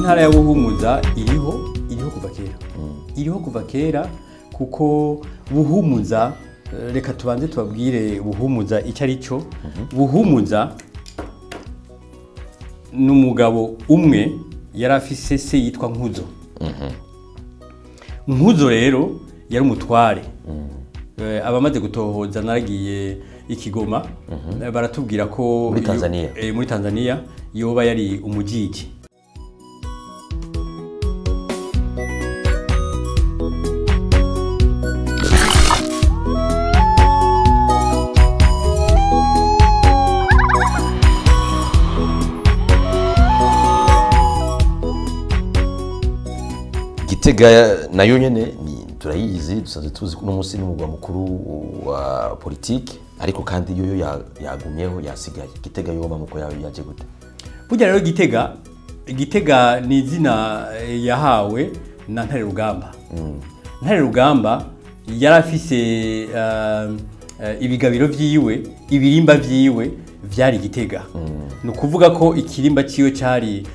Intara ya Buhumuza iriho kuva kera. Iriho kuva kera kuko Buhumuza, reka tubanze tubabwire Buhumuza icyo ari cyo. Buhumuza n'umugabo umwe yari afise se yitwa Nkuzo. Nkuzo rero yari umutware. Abamaze gutohoza, naragiye ikigoma, baratubwira ko muri Tanzania, muri Tanzania yoba yari umujiji. Gitega nayo nyene ni turayizi, dusanzwe tuzi ko uno munsi n'umugwa mukuru wa politiki, ariko kandi yoyo yagumyeho, yasigaye. Gitega yo mamuko yayo yaje gute? Burya rero Gitega ni izina yahawe na Ntare Rugamba. Ntare Rugamba yari afise ibigabiro vyiwe, ibirimba vyiwe vyari Gitega. Ni ukuvuga ko ikirimba ciwe cari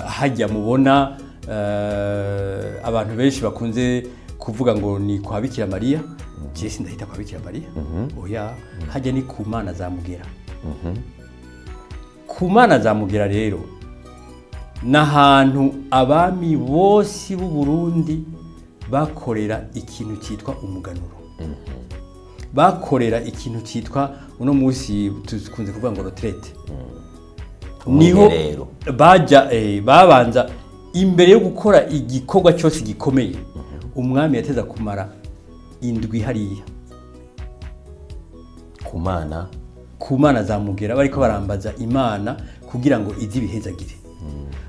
hajya mubona abantu benshi bakunze kuvuga ngo ni kwa Bikira Mariya. Je sindahita kwa Bikira Mariya, oya, hajya ni ku Mana za Mugera. Ku Mana za Mugera rero n'ahantu abami bose b'u Burundi bakorera ikintu cyitwa umuganuro, bakorera ikintu cyitwa, uno munsi tukunze kuvuga ngo retraite. Niho Umwiherero. baja babanza imbere yo gukora igikorwa cyose gikomeye. Umwami yateza kumara indwi hariya ku Mana, ku Mana za Mugera, bariko barambaza Imana kugira ngo izi ibihezagire.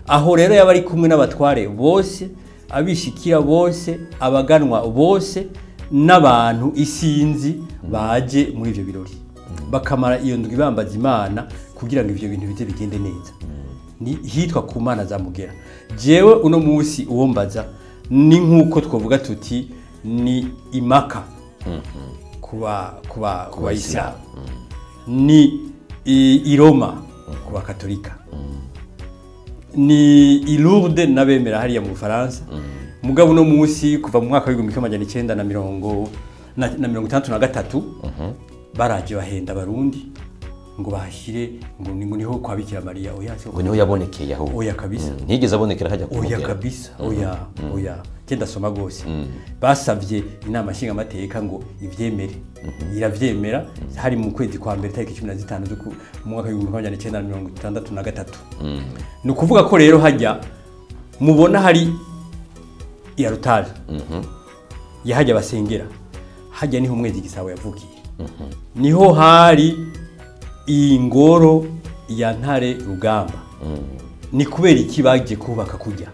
Aho rero yaba ari kumwe n'abatware bose, abishikira bose, abaganwa bose n'abantu isinzi baje muri ivyo birori, bakamara iyo ndwi bambaza Imana kugira ngo ivyo bintu bize bigende neza. Ni hitwa ku Mana za Mugera. Jewe uno munsi uwo mbaza ni nk'uko twavuga tuti ni Imaka kuba ku bayisilamu, ni i Roma ku bakatolika, ni i Lourdes n'abemera hariya mu Bufaransa. Mugabo uno munsi kuva mu mwaka w'igihumbi kimwe amajana icenda na mirongo na 63 baraje bahenda Abarundi ngo bahashyire ngo niho kwa Bikira Mariya. Oya, ngo niho yabonekeye aho? Oya kabisa. Ntiyigeze abonekera hajya Oya. Kumugera? Kabisa, oya, oya. Je ndasoma gose. Basavye inama nshingamateka ngo ivyemere, iravyemera. Hari mu kwezi kwa mbere, tariki 15 mu mwaka w'1963. Ni ukuvuga ko rero hajya mubona hari iya rutare yahajya basengera, hajya niho Umwezi Gisabo yavukiye, niho hari ingoro ya Ntare Rugamba. Ni kubera iki bagiye kubaka kujya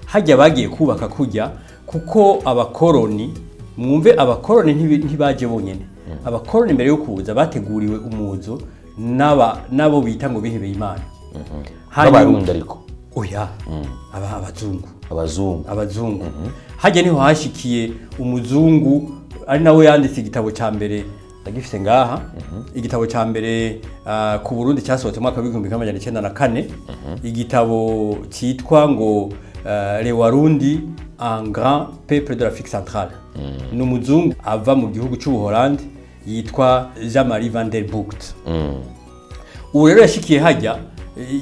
hajya? Bagiye kubaka kujya kuko abakoroni, mwumve, abakoroni ntibaje bonyene. Abakoroni mbere yo kuza bateguriwe umuzo n'abo bita ngo bihebeye Imana. B'Abarundi ariko? Oya, aba abazungu. Abazungu. Abazungu. Hajya niho hashikiye umuzungu ari nawe yanditse igitabo cya mbere, ndagifise ngaha, igitabo cya mbere ku Burundi cyasohotse mu mwaka w'1904, igitabo cyitwa ngo Les Warundi, un grand peuple de l'Afrique centrale. Ni umuzungu ava mu gihugu cy'Ubuholandi yitwa Jean-Marie van der Bucht. Ubu rero yashikiye hajya,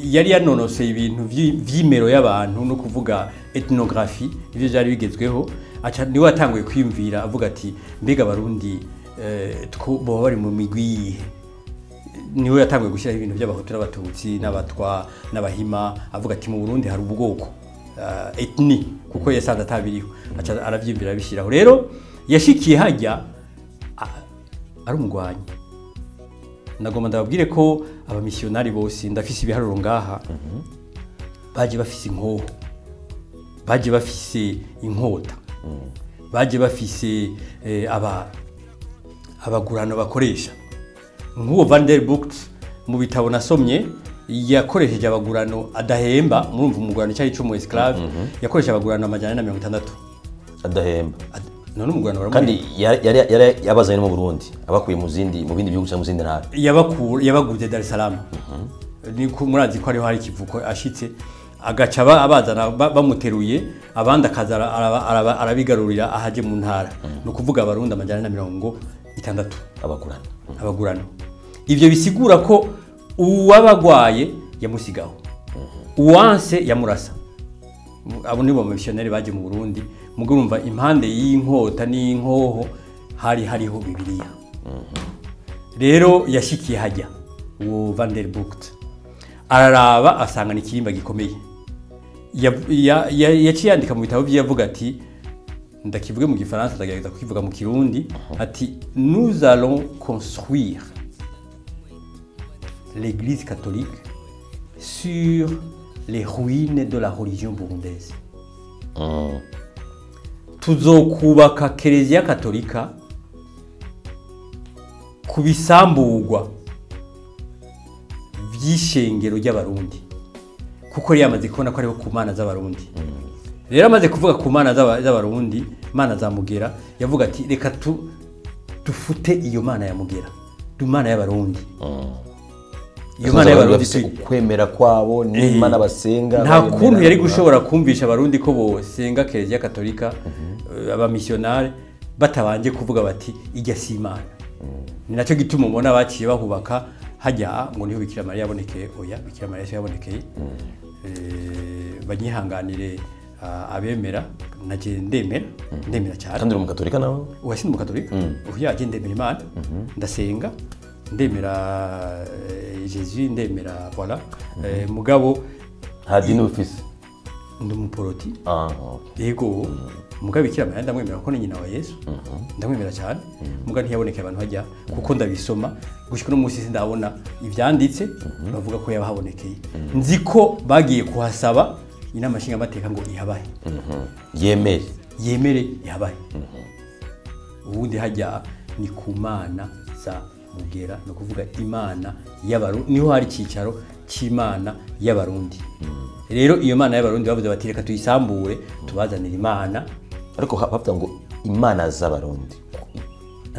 yari yanonoseye ibintu vy'imero y'abantu, no kuvuga ethnographie, ivyo vyari bigezweho. Aca niwe yatanguye kwiyumvira avuga ati: "Mbega Abarundi boba bari mu migwi yihe?" Niwe yatanguye gushyiraho ibintu by'Abahutu n'Abatutsi n'Abatwa n'Abahima, avuga ati: "Mu Burundi hari ubwoko, ethnie," kuko yasanze atabiriho, aca aravyiyumvira abishyiraho. Rero yashikiye hajya ari umugwanyi. Nagomba ndababwire ko abamisiyonari bose, ndafise ibiharuro ngaha, baje bafise inkoho, baje bafise inkota, baje bafise abagurano bakoresha. Nk'uwo Van der Bucht, mu bitabo nasomye, yakoresheje abagurano adahemba. Murumva umugurano cyari cy'umu esclave. Yakoresheje abagurano 460. Adahemba? None umugurano baramuhemba? Kandi yari yabazanye no mu Burundi abakuye mu bindi bihugu cyangwa mu zindi ntara? Yabaguze Dar es Salaam. Ni ko murazi ko ariho hari ikivuko. Ashitse Agaca abazana bamuteruye, abandi akaza arabigarurira ahaje mu ntara. Ni ukuvuga Abarundi 460 abagurano. Ivyo bisigura ko uwabagwaye yamusigaho, uwanse yamurasa. Abo nibo bamisiyoneri baje mu Burundi. Mugo urumva impande y'inkota n'inkoho hari hariho Bibiliya. Rero yashikiye hajya uwo Van der Bucht, araraba asanga ni ikirimba gikomeye. Yaciye yandika mu bitabo bye, yavuga ati, ndakivuge mu Gifaransa, ndagerageza kukivuga mu Kirundi, ati: "Nous allons construire l'église catholique sur les ruines de la religion burundaise." Tuzokubaka Kiliziya Katolika ku bisamburwa vy'ishengero ry'Abarundi, kuko yari yamaze kubona ko ariho ku mana z'Abarundi. Rero amaze kuvuga ku mana z'Abarundi, mana za Mugera, yavuga ati: "Reka dufute iyo mana ya Mugera, dumana y'Abarundi." Iyo mana y'Abarundi bafise ukwemera kwabo n'Imana basenga. Nta kuntu yari gushobora kumvisha Abarundi ko bosenga Kiliziya Katolika, abamisiyonari batabanje kuvuga bati: "Ijya si Imana." Ni nacyo gituma ubona baciye bahubaka hajya ngo niho Bikira Mariya yabonekeye. Oya, Bikira Mariya siyo yabonekeye. Banyihanganire abemera, naje ndemera, ndemera cyane. Kandi uri umukatolika nawe? Ubu sindi umukatolika, ubu yaje ndemera Imana, ndasenga, ndemera Jésus, ndemera, voilà. Mugabo nta dini ufise? Ndi umuporoti. Ah, okay. Yego, mugabo Bikira Mariya ndamwemera kuko ni nyina wa Yesu, ndamwemera cyane. Mugabo ntiyabonekeye abantu hajya, kuko ndabisoma gushika no munsi sindabona ivyanditse bavuga ko yabahabonekeye. Nzi ko bagiye kuhasaba Inama Nshingamateka ngo ihabahe. Yemere. Yemere ihabahe. Ubundi hajya ni ku mana za Mugera, ni ukuvuga Imana y'Abarundi, niho hari icyicaro cy'Imana y'Abarundi. Rero iyo mana y'Abarundi bavuze bati: "Reka tuyisambure, tubazanire Imana." Ariko bavuga ngo imana z'Abarundi,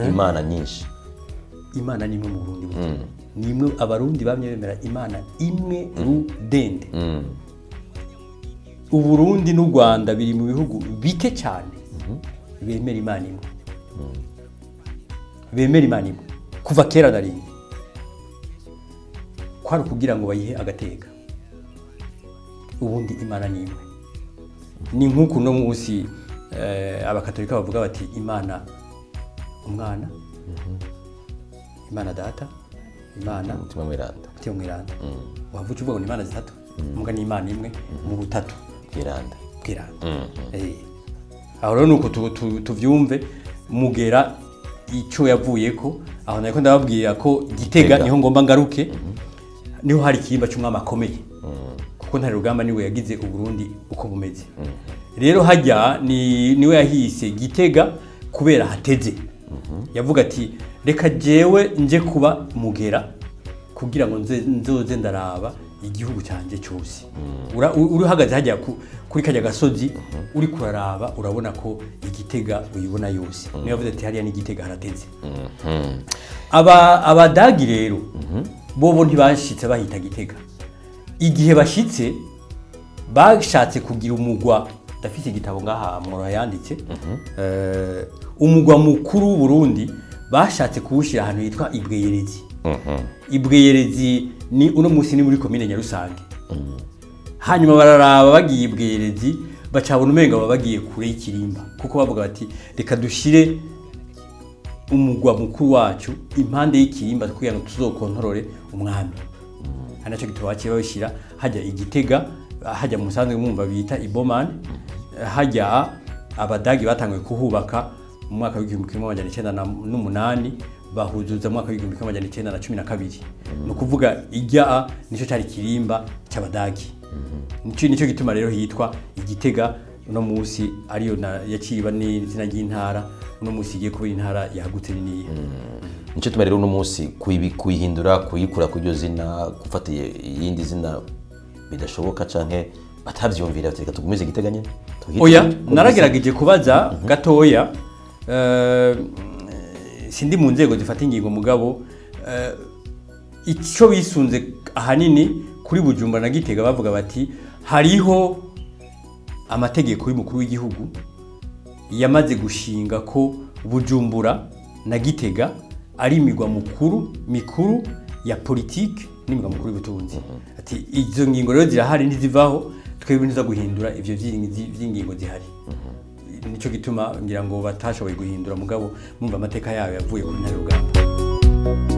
imana nyinshi. Imana ni imwe mu Burundi burya. Ni imwe. Abarundi bamye bemera Imana imwe rudende. Uburundi n'u Rwanda biri mu bihugu bike cyane bemera Imana imwe, bemera Imana imwe kuva kera na rimwe. Kwari ukugira ngo bayihe agateka. Ubundi Imana ni imwe. Ni nk'uku no munsi Abakatolika bavuga bati: "Imana Umwana, Imana Data, Imana Umutima Mweranda." Mutima Mweranda. Waba uca uvuga ngo ni imana zitatu, muga ni Imana imwe mu butatu Bweranda. Bweranda. Aho rero nuko tuvyumve Mugera ico yavuyeko. Aho nariko ndababwira ko Gitega Gitega. niho ngomba ngaruke, niho hari ikirimba c'umwami akomeye, kuko Ntare Rugamba niwe yagize Uburundi uko bumeze. Rero hajya ni niwe yahise Gitega kubera hateze. Yavuga ati: "Reka jewe nje kuba Mugera kugira ngo nzoze ndaraba igihugu cyanjye cyose." Uri uhagaze hajya kuri kajya gasozi, uri kuraraba, urabona ko Igitega uyibona yose. Niyo yavuze ati: "Hariya ni Igitega, harateze." Aba Abadagi rero bobo ntibashitse bahita Gitega. Igihe bashitse bashatse kugira umugwa, ndafite igitabo ngaha mworo yanditse, umugwa mukuru w'u Burundi bashatse kuwushyira ahantu hitwa Ibweyerezi. Ibweyerezi ni uno munsi ni muri komine Nyarusange. Hanyuma bararaba, bagiye Ibweyerezi bacabona umenga baba bagiye kure y'ikirimba, kuko bavuga bati: "Reka dushire umugwa mukuru wacu impande y'ikirimba kugira ngo tuzokontorore umwami." Ari nacyo gituma baciye babishyira hajya Igitega, hajya mu musanzwe mwumva bita Ibomani. Hajya Abadagi batanguye kuhubaka mu mwaka w'1908, bahuzuza mu mwaka w'1912. Ni ukuvuga ijya nicyo cyari kirimba cy'Abadagi. Nicyo gituma rero hitwa Igitega uno munsi, ariyo yaciye iba n'izina ry'intara. Uno munsi igiye kuba intara yagutse niniya. Nicyo tuma rero uno munsi kuyihindura, kuyikura kuri iryo zina, gufata iyindi zina bidashoboka, canke batavyumvira bati: "Reka tugumize Gitega nyene tuhite Oya, gutyo." Naragerageje kubaza gatoya, sindi mu nzego zifata ingingo, mugabo icyo bisunze ahanini kuri Bujumbura na Gitega, bavuga bati Hariho amategeko y'umukuru w'igihugu yamaze gushinga ko Bujumbura na Gitega ari imigwa mikuru ya politike n'imigwa mukuru y'ubutunzi. Ati izo ngingo rero zirahari, ntizivaho, twebwe ntiza guhindura ivyo vy'ingingo zihari. Nico gituma ngira ngo batashoboye guhindura, mugabo mumva amateka yayo yavuye ku Ntare Rugamba.